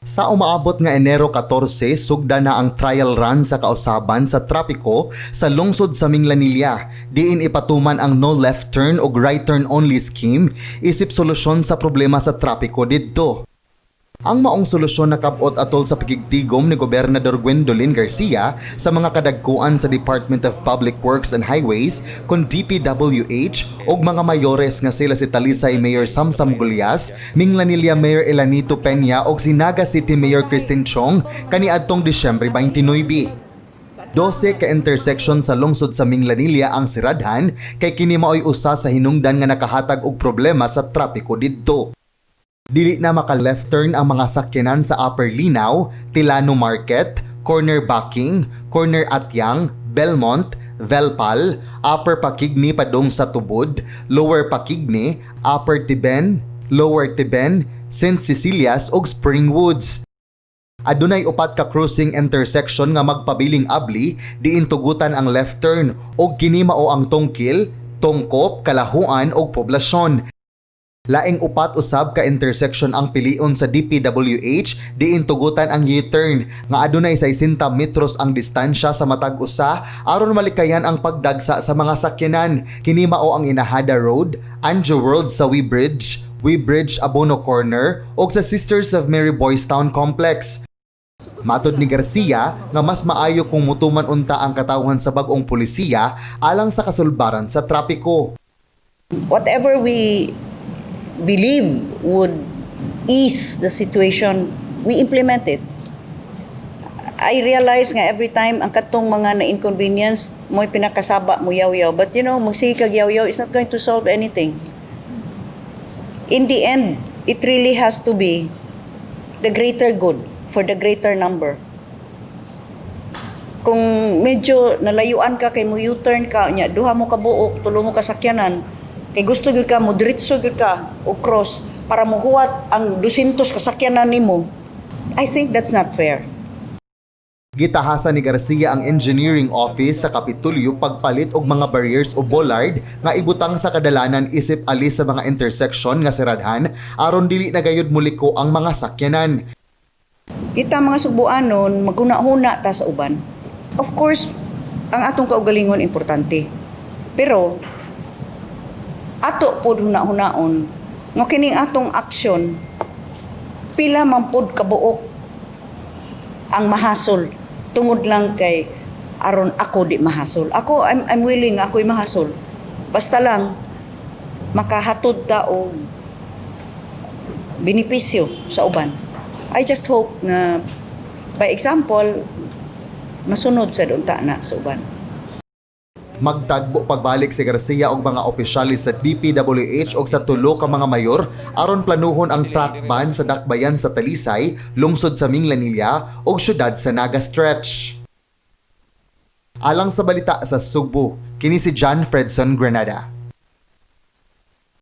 Sa umaabot nga Enero 14, sugda na ang trial run sa kausaban sa trapiko sa lungsod sa Minglanilla. Diin ipatuman ang no left turn ug right turn only scheme isip solusyon sa problema sa trapiko didto. Ang maong solusyon nakab-ot atol sa pakigtigom ni Gobernador Gwendolyn Garcia sa mga kadagkuan sa Department of Public Works and Highways kon DPWH ug mga mayores nga sila si Talisay Mayor Samsam Gullas, Minglanilla Mayor Elanito Peña ug si Naga City Mayor Christine Chong kaniadtong Disyembre 29. 12 ka intersection sa lungsod sa Minglanilla ang siradhan kay kini maoy usa sa hinungdan nga nakahatag og problema sa trapiko didto. Dili na maka left turn ang mga sakyanan sa Upper Linaw, Tilano Market, Corner Backing, Corner Atyang, Belmont, Velpal, Upper Pakigni padung sa Tubod, Lower Pakigni, Upper Tiben, Lower Tiben, St. Cecilia's ug Springwoods. Adunay upat ka crossing intersection nga magpabiling abli diin tugutan ang left turn ug kini mao ang Tungkil, Tungkop, Kalahuan ug Poblasyon. Laing upat usab ka intersection ang pilion sa DPWH diin tugutan ang U-turn nga adunay 60 metros ang distansya sa matag usa aron malikayan ang pagdagsa sa mga sakyanan. Kini mao ang Inahada Road, Anjo World sa We Bridge, We Bridge Abono Corner ug sa Sisters of Mary Boys Town Complex. Matod ni Garcia nga mas maayo kung mutuman unta ang katawhan sa bag-ong pulisiya alang sa kasulbaran sa trapiko. Whatever we believe would ease the situation, we implement it. I realize nga every time ang katong mga na-inconvenience, mo'y pinakasaba mo yaw-yaw. But magsige kag yaw-yaw is not going to solve anything. In the end, it really has to be the greater good for the greater number. Kung medyo nalayuan ka kay mo U-turn ka nya duha mo ka buok, tulo mo ka sakyanan, kay gusto gyud ka mo diretso gyud ka o cross para mohuwat ang 200 kasakyanan nimo, I think that's not fair. Gitahasa ni Garcia ang engineering office sa Kapitolyo pagpalit og mga barriers o bollard nga ibutang sa kadalanan isip alis sa mga intersection nga siradhan aron dili na gayud muliko ang mga sakyanan. Kita mga Sugbuanon, maghuna-huna ta sa uban. Of course, ang atong kaugalingon importante. Pero ato pod huna-hunaon nga kining atong aksyon, pila man pod kabuok ang mahasol tungod lang kay aron ako di mahasol. Ako, I'm willing ako'y mahasol. Basta lang makahatod ta og benepisyo sa uban. I just hope nga by example masunod sa unta na sa uban. Magtagbo pagbalik si Garcia og mga opisyalis sa DPWH og sa tulo ka mga mayor aron planuhon ang truck ban sa dakbayan sa Talisay, lungsod sa Minglanilla ug syudad sa Naga Stretch. Alang sa balita sa Sugbo, kini si John Fredson Granada.